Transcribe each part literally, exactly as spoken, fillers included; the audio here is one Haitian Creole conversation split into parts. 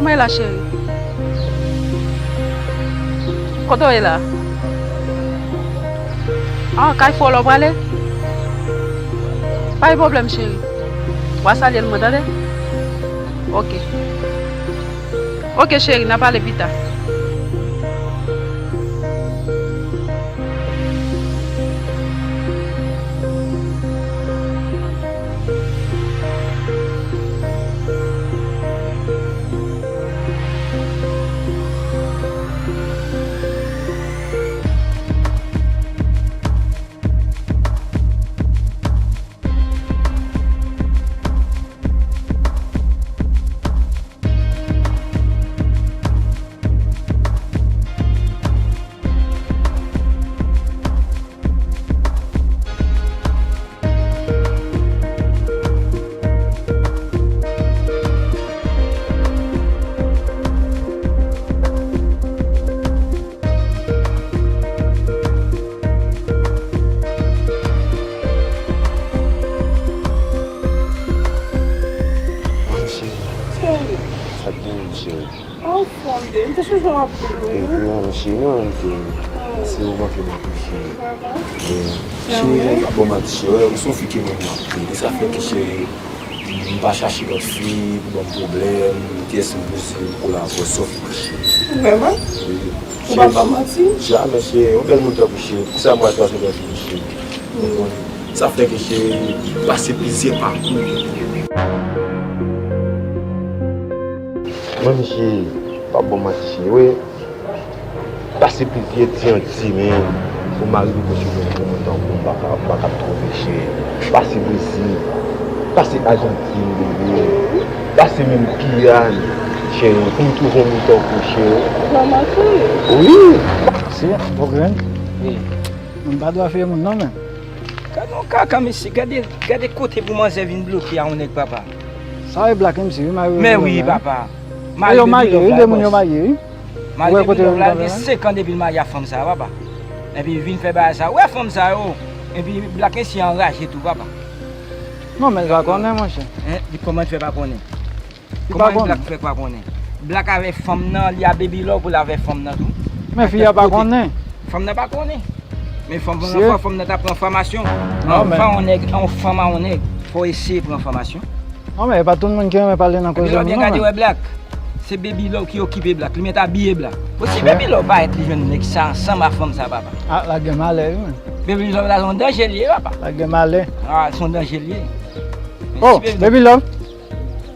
Kòman w ye la, cheri? Kote w ye la? Ah, kay frè w la w prale? Pa gen pwoblèm, cheri. W a salye l mwen, tande? Ok. Ok, cheri, n a pale pita. Mwen, cheri. Cheri. Sa k gen, cheri? Anfòm, bebe. M te sonje w ap ri, wi. Epi, mwen, cheri, mwen, cheri. Ah. Se ou manke mwen tou, cheri. Vrèman? Wi. Cheri, m pa bon manti, cheri. Ou se yon fi ke mwen renmen anpil. E sa fè ke, cheri, m pa chache lòt fi pou ban m pwoblèm. Kiyès m poze pou kolabore, se yon fi mwen, cheri. Vrèman? Wi. Ou pa ban m manti? Jamè, cheri. Yon bèl moun tankou cheri. Poukisa m pral chwazi yon bèl fi, cheri? Sa fè ke cheri, pase plizyè pakou. Mwen, cheri, pa bon manti, cheri, wi. Pase plizyè ti an ti, men pou m arive pwosede yon moun tankou m, m pa ka, m pa ka twouve, cheri. Pase Brezil, pase Ajantin, bebe. Pase menm Giyàn, cheri, pou m twouve yon moun tankou, cheri. Ou pa manke? Wi. Se yon pwoblèm. Wi. Moun pa dwe fè moun non, men. Gade yon kaka, mesye. Gade, gade kote pou manzè vin bloke a yon nèg, papa. Sa e Black M C, wi, mari. Men wi, papa. Mari yo marye, wi, de moun yo marye, wi. Mari Baby Love la, li gen senk an depi l marye a fanm sa a, papa. Epi vin fè bagay sa. Ou wè fanm sa yo. Epi Black M C anraje tou, papa. Non, men l pa konnen, monchè. Hein? Li kòman l fè pa konnen? Kòman Black fè pa konnen? Black avè fanm nan, li a Baby Love pou l avè fanm nan tou. Men fi a pa konnen. Fanm nan pa konnen. Men fanm nan, fò fanm nan ta pran enfòmasyon. Non, men. Anfan, yon nèg, yon fanm a yon nèg, fò eseye pran enfòmasyon. Non, men e pa tout moun ki renmen pale nan koze moun non, men. Gade wè Black. Se Baby Love ki okipe Black. Li mèt abiye Black. Bon, si Baby Love parèt, li jwenn nèg sa ansanm a fanm sa, papa. Ah, la gen malè, wi, men. Baby Love la, se yon danje li ye, papa. La gen malè. Ah, se yon danje li ye. Oh, Baby Love.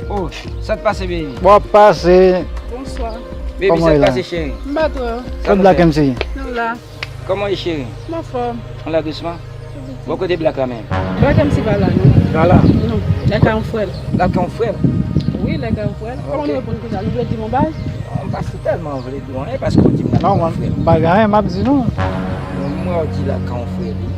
Oh, sa k pase, baby? W ap pase. Bonswa. Baby, sa k pase, cheri? M pa twò. Sa Black M C? Nou la. Kòman w ye, cheri? M anfòm. Ann la dousman. Bò kote Black la menm? Black M C pa la, non. Pa la? Non. L al kay yon frè l. L al kay yon frè l? Wi, l al kay yon frè l. Kòman nou reponn konsa? Nou vle di m yon bagay? Non, m pa tèlman vle di w anyen paske w di m l al kay yon frè l. Non, m pa gen anyen m ap di, non. Bon, m wè w di l al kay yon frè l, wi.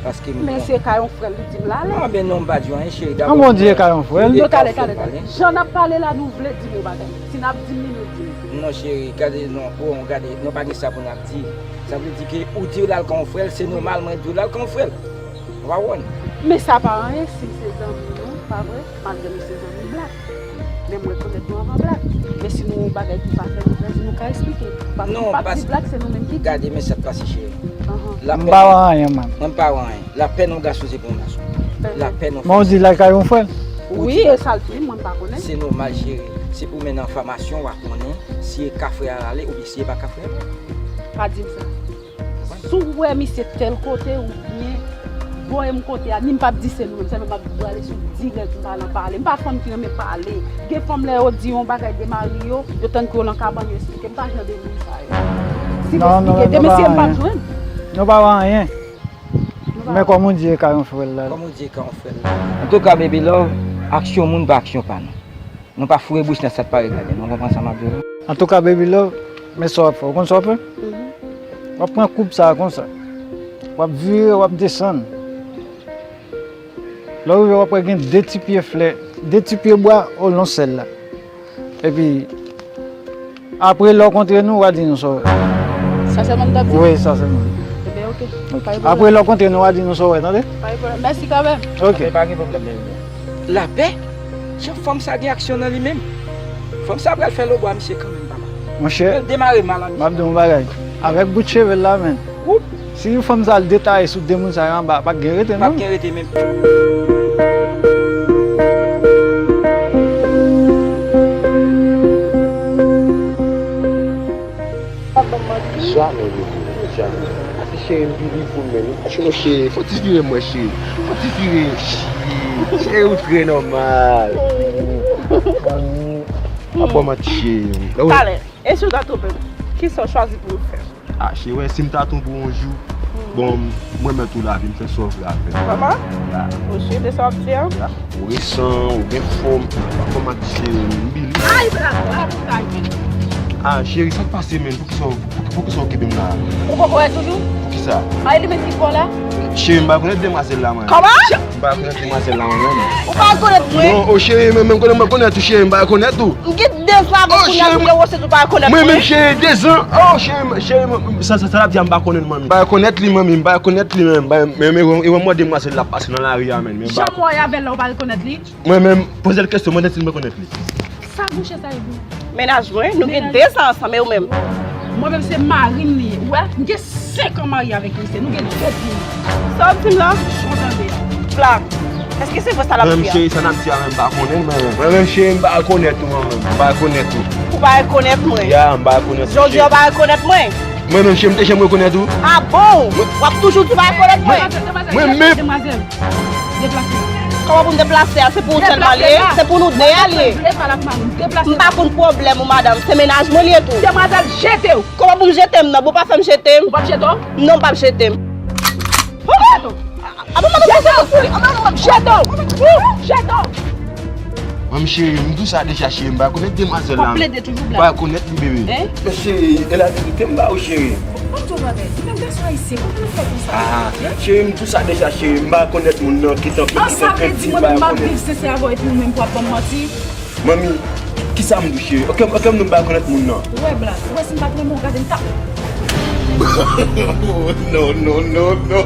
Paske m... Men se kay yon frè l, li di m l ale. Ah, ben non, m pa di w anyen, cheri. Kòman w di e kay yon frè l? Yo, talè, talè, talè. Jan n ap pale la, nou vle di m yon bagay. Si n ap di m li, nou di m. Non, cheri, gade, non, oh, gade, nou pa gen sa pou n ap di. Sa vle di ke ou di l al kay yon frè l, se nòmal mwen di w l al kay yon frè l. Ou pa konprann? Men sa pa anyen si se zanmi nou, pa vre? Malgre nou se zanmi Black. Men m rekonèt nou anvan Black. Men si nou yon bagay ki pa fè nou plezi, nou ka eksplike. Paske nou p ap di Black, se nou menm ki di. Gade, men sa k pase, cheri. Anhan. M pa wè anyen, man. Mwen, m pa wè anyen. Lapè nan yon gason, se pou yon gason. Lapè nan fanm. Men w di l al kay yon frè l? Wi, e sa l di, mwen m pa konnen. Se nòmal, cheri. Se pou mennen enfòmasyon, w a konnen si e ka frè a l ale oubyen si e pa ka frè a l ale. Pa di m sa. Si w wè misye tèl kote oubyen bò M kote a, ni m p ap di se nou menm, sèlman m ap brale sou dirèk, m pa nan pale. M pa fanm ki renmen pale. Gen fanm lè yo di yon bagay de mari yo, yo tann kou yo nan kabann, yo eksplike. M pa jan de moun sa yo. Si m eksplike, demen si m p ap jwenn. Nou pa wè anyen. Men kòman w di e kay yon frè l la? Kòman w di e kay yon frè l la? Antouka, Baby Love, aksyon moun pa aksyon pa nou. Nou pa foure bouch nan sa k pa regle nou. Ou konprann sa m ap di w la? Antouka, Baby Love, men sa w ap fè. Ou konn sa w ap fè? Mhm. W ap pran koub sa a konsa. W ap vire, w ap desann. Lè w rive, w ap wè gen de ti pye flè, de ti pye bwa olon sèl la. Epi, apre lè w kontre nou, w a di nou sa w wè. Sa sèlman m t ap di? Wi, sa sèlman. Ebyen, oke. Pa gen pwoblèm. Apre lè w kontre nou, w a di nou sa w wè, tande? Pa gen pwoblèm. Mèsi kanmenm. Oke. Lapè pa gen pwoblèm, bebe. Lapè? Jan fanm sa gen aksyon nan li menm? Fanm sa pral fè lobwa misye kanmenm, papa. Monchè, l demare mal a misye. M ap di yon bagay. Avèk bout cheve l la, menn. Woup! Si fanm sa al detaye sou de moun sa yo anba, pa t gen rete, non? Pa t gen rete menm. Jamè vini, jamè. Ase cheri m vini pou mwen. Cheri, cheri, fò ti vire mwen, cheri. Fò ti vire, cheri. Cheri, ou trè nòmal. A bon, manti, cheri. Talè, e si w ta twonpe m? Kisa w chwazi pou w fè? Ah, cheri, wè, si m ta twonpe w yon jou, bon, mwen mèt ou lavi, m fè sa w vle avè m. Kòman? Ah. Ou si de sa w ap di an? Ou resan, ou gen fòm, pa kòman cheri, m bili. Ay, bravo, bravo, bravo. Ah, cheri, sa k pase, menn? Poukisa, poukisa w kenbe m la? Ou poko wè toujou? Poukisa? Ay, li menm ki fò la? Cheri, m pa konèt demwazèl la, mwen. Kòman? M pa konèt demwazèl la, mwen menm. Ou pa konèt mwen? Non, o cheri, mwen menm konnen mwen konèt ou, cheri, m pa konèt ou. M gen dezan avè w, kounye a, cheri, m gen wosèt ou pa konèt mwen. Mwen menm, cheri, dezan. Oh, cheri, cheri, sa, sa, sa l ap di a, m pa konnen l, manmi. M pa konèt li, manmi, m pa konèt li menm. M pa, men, men, e wè mòde demwazèl la pase nan lari a, menn, men m pa. Jan m wè avè l la, ou pa rekonèt li? Mwen menm, poze l kesyon, mande si m rekonèt li. Sa bouche sa ye pou? Mennaj mwen, nou gen dezan ansanm, e ou menm? Mwen menm se mari m li ye. Ou wè, m gen senk an marye avèk misye, nou gen de pitit. Sa w ap di m la? Jan w tande a. Black, èske se vre sa l ap di a? Mwen menm cheri, sa n ap di a menm, m pa konnen l, mwen menm. Mwen menm cheri, m pa rekonèt ou, mwen menm. M pa rekonèt ou. Ou pa rekonèt mwen? Ya, m pa rekonèt ou, cheri. Jodi a, ou pa rekonèt mwen? Mwen menm cheri, m te janm rekonèt ou? Ah bon? W ap toujou di w pa rekonèt mwen? Mwen menm. Demwazèl, deplase. Kòman pou m deplase a? Se pou ou sèlman li ye? Se pou nou de a li ye? Deplase, deplase. M pa konn pwoblèm ou, madanm. Se mennaj mwen li ye tou. Demwazèl, jete w. Kòman pou m jete m nan? Bon, pa fè m jete m. Ou p ap jete w? Non, m p ap jete m. Jete w. Apa m ap jete w? Apa m ap jete w? Jete w. Manmi cheri, m di w sa deja, cheri, m pa rekonèt demwazèl la. W ap plede toujou, Black. M pa rekonèt li, bebe. Hein? Men cheri, e laverite m ba ou, cheri. Ban m di w yon bagay. Ou menm gason ayisyen, kòman w fè konsa? Ah, cheri, m di w sa deja, cheri, m pa rekonèt moun nan, ki tan, ki tan kredi, m pa rekonèt. An, sa vle di mwen menm m ap viv sensè avè w epi ou menm pou w ap ban m manti? Manmi, kisa m di w, cheri? Okenn, okenn moun pa rekonèt moun nan. Ou wè, Black, ou wè si m pa t renmen w, gade m t ap. No, no, no, no.